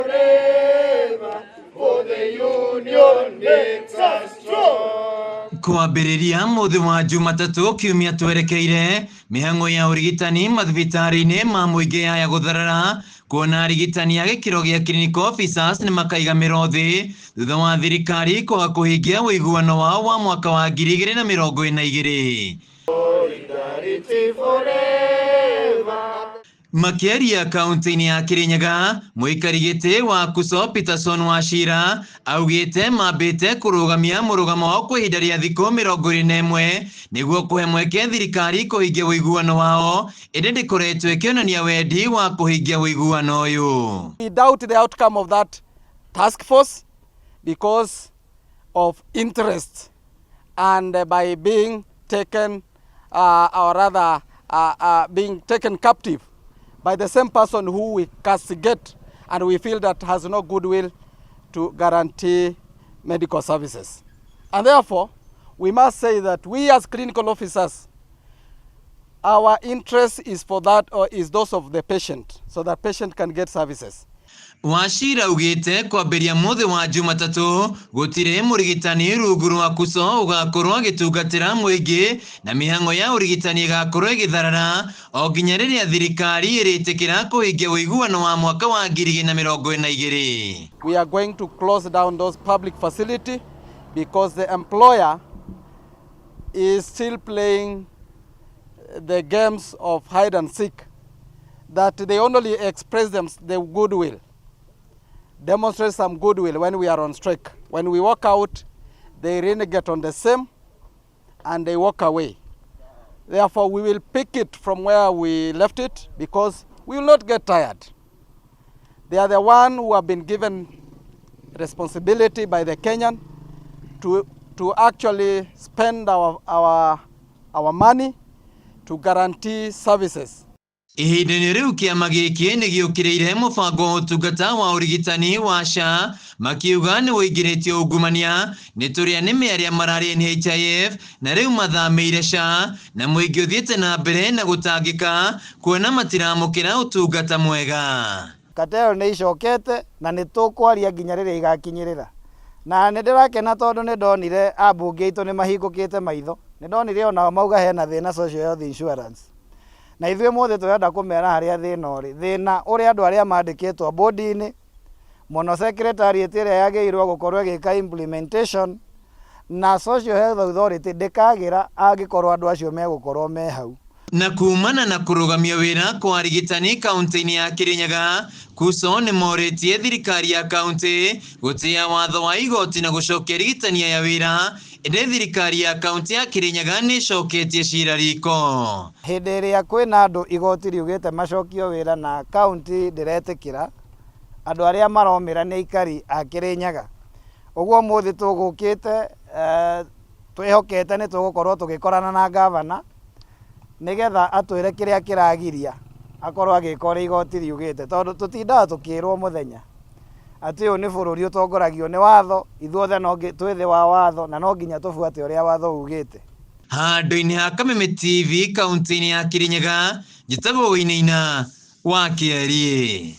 Forever, for the union makes us strong. Kwambĩrĩria mũthĩ wa Jumatatũ kiumia twerekeire mĩhang'o ya ũrigitani mathibitarĩ-inĩ ma mũingĩ yaya gũtharara kuona arigitani a gĩkĩro gĩa clinical officers nĩ makaiga mĩro thĩ thutha wa thirikari kwaga kũhingia ũiguano wao wa mwaka wa 2022. Solidarity forever. Makĩaria kaunti-inĩ ya Kirinyaga, mũikari gĩtĩ wa KUSO Peterson Wachira augĩte mambĩte kũrũgamia mũrũgamo wao kwa ihinda rĩa thikũ 21 nĩguo kũhe mweke thirikari kũhingia ũiguano wao, ĩndĩ ndĩkoretwo ĩkĩonania wendi wa kũhingia ũiguano ũyũ. We doubt the outcome of that task force because of interest and by being taken or rather being taken captive by the same person who we castigate and we feel that has no goodwill to guarantee medical services. And therefore, we must say that we as clinical officers, our interest is for that or is those of the patient, so that patient can get services. Wachira augĩte kwambĩrĩria mũthĩ wa Jumatatũ gũtirĩ mũrigitani rungu rwa KUSO ũgakorwo agĩtungatĩra mũingĩ na mĩhang'o ya ũrigitani ĩgakorwo ĩgĩtharara o nginya rĩrĩa thirikari ĩrĩtĩkĩra kũhingia ũiguano wa mwaka wa 2022. We are going to close down those public facilities because the employer is still playing the games of hide and seek, that they only express them the goodwill, demonstrate some goodwill when we are on strike. When we walk out, they renegade on the same and they walk away. Therefore, we will pick it from where we left it because we will not get tired. They are the one who have been given responsibility by the Kenyan to actually spend our money to guarantee services. Ihinda-inĩ rĩu kĩama gĩkĩ nĩ gĩũkĩrĩire mũbango wa ũtungata wa ũrigitani wa SHA makiuga nĩ ũingĩrĩtie ungumania nĩ tũrĩa nĩme arĩa mararĩ NHIF na rĩu mathamĩire SHA na mũingĩ ũthiĩte na mbere na gũtangĩka kuona matiramũkĩra ũtungata mwega. Cartel nĩ icokete na nĩ tũkwaria nginya rĩrĩa igakinyĩrĩra. Na nĩ ndĩrakena tondũ nĩ ndonire ambunge aitũ nĩ mahingũkĩte maitho. Nĩ ndonire onao mauga hena thĩna social health insurance. Na ithuĩ mũthĩ tũrenda kũmera harĩa thĩna ũrĩ. Thĩna ũrĩa andũ arĩa mandĩkĩtwo bodi-inĩ, mũno secretariat ĩrĩa yagĩrĩirwo gũkorwo ĩgĩka implementation na Social Health Authority ndĩkagĩra angĩkorwo andũ acio megũkorwo me hau. Na kumana na kũrũgamia wĩra kwa arigitani kaunti-inĩ ya Kirinyaga, KUSO nĩ morĩtie thirikari ya kaunti gũtĩa watho wa igoti na gũcokia arigitani aya wĩra, ĩndĩ thirikari ya kaunti ya Kirinyaga nĩ ĩcoketie cira riko. Hĩndĩ ĩrĩa kwĩna andũ igoti riugĩte macokio wĩra na kaunti ndĩretĩkĩra, andũ arĩa maromĩra nĩ aikari a Kirinyaga. Ũguo ũmũthĩ tũgũkĩte twĩhokete nĩ tũgũkorwo tũgĩkorana na gavana nĩgetha atwĩre kĩrĩa kĩragiria akorwo agĩka ũrĩa igoti riugĩte, tondũ tũtindaga tũkĩrwo mũthenya atĩ ũyũ nĩ bũrũri ũtongoragio nĩ watho, ithuothe no twĩ thĩ wa watho na no nginya tũbuate ũrĩa watho ugĩte. Handũ-inĩ ha Kameme TV kaunti-inĩ ya Kirinyaga, njĩtagwo Wainaina wa Kĩariĩ.